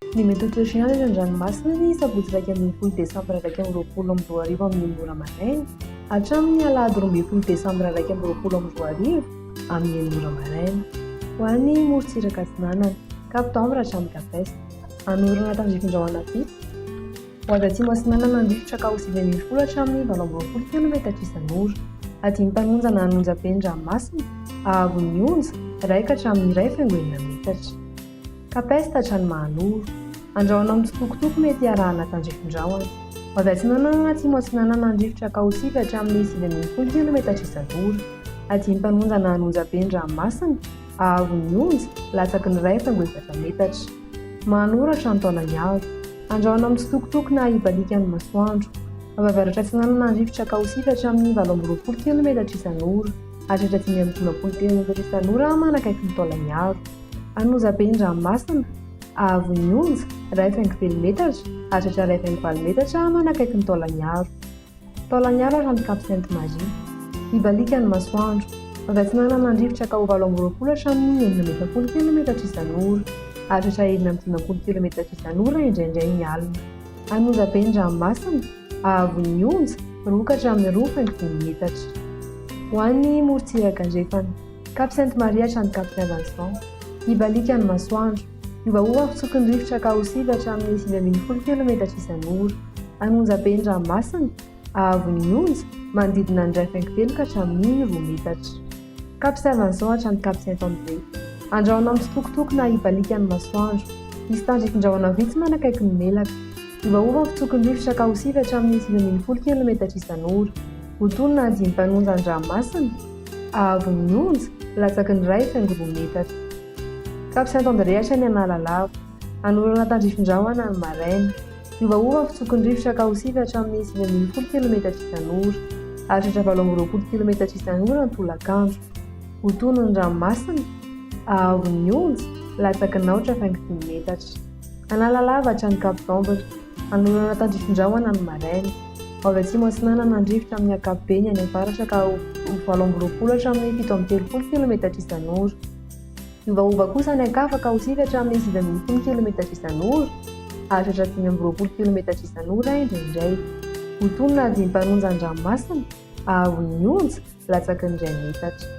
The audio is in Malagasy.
Ny mety ho toetry ny andro eny an-dranomasina ny sabotsy 11 desambra 2021 amin'ny enina ora maraina hatramin'ny alahady 12 desambra 2021 amin'ny enina ora maraina. Ho an'ny morontsiraka atsinanana, Cap d'Ambre hatramin'ny Cap Est. Anorana tandrifindrahona vitsy. Ho avy atsimo atsinanana ny rivotra ka ho 19 hatramin'ny 28 kilometatra isan'ora. Adim-panonja na an'onjabe ny ranomasina, haavon'ny onja, iray ka hatramin'ny 1,6 metatra. Cap Est hatrany Mahanoro. Andrahona mitsitokotoko mety hiarahana tandrifin-drahona. Ho avy atsinanana atsimo atsinanana ny rivotra ka ho sivy hatramin'ny 19 kilometatra isan'ora. Adim-panonja na an'onjabe ny ranomasina, haavon'ny onja, latsaky ny 1,4 metatra. Mahanoro hatrany Taolagnaro. Andrahona mitsitokotoko na hibaliaka ny masoandro. Avy avaratra atsinanana ny rivotra ka ho sivy hatramin'ny 28 kilometatra isan'ora. Hatratra 55 kilometatra isan'ora manakaiky ny Taolagnaro. Anozabe ny ranomasina, haavon'ny onja, 1,3 metatra, hatratra 1,8 metatra manakaiky ny Taolagnaro. Taolagnaro hatrany Cap Sainte Marie. Hibaliaka ny masoandro. Avy atsinanana ny rivotra ka ho 28 hatramin'ny 46 kilometatra isan'ora. Hatratra 56 kilometatra isan'ora indraindray ny alina. Anozabe ny ranomasina, haavon'ny onja, 2 ka hatramin'ny 2,5 metatra. Ho an'ny morontsiraka andrefana. Cap Sainte Marie hatrany Cap Saint Vincent. Hibaliaka ny masoandro. Hiovaova fitsoky ny rivotra ka ho sivy hatramin'ny 19 kilometatra isan'ora. An'onjabe ny ranomasina, haavon'ny onja, manodidina ny 1,3 ka hatramin'ny roa metatra. Cap Saint Vincent hatrany Cap Saint André. Andrahona mitsitokotoko na hibaliaka ny masoandro. Hisy tandrifindrahona vitsy manakaiky ny melaka. Hiovaova ny fitsoky ny rivotra ka ho sivy hatramin'ny 19 kilometatra isan'ora. Ho tony na andiam-panonja an-dranomasina. Haavon'ny onja, latsaky ny 1,2 metatra. Cap Saint André hatrany Analalava. Anorana tandrifin-drahona ny maraina. Hiovaova ny fitsoky ny rivotra ka ho sivy hatramin'ny 19 kilometatra isan'ora. Hahatratra 28 kilometatra isan'ora ny tolakandro. Ho tony ny ranomasina. Haavon'ny onja, latsaky ny 4,5 metatra. Analalava hatrany Cap d'Ambre. Anorana tandrifin-drahona ny maraina. Ho avy atsimo atsinanana ny rivotra amin'ny ankapobeny any avaratra ka ho 28 hatramin'ny 37 kilometatra isan'ora. Hiovaova kosa any an-kafa ka ho sivy hatramin'ny 19 kilometatra isan'ora, hahatratra 25 kilometatra isan'ora indraindray. Ho tony na diam-panonja an-dranomasina, haavon'ny onja, latsaky ny iray metatra.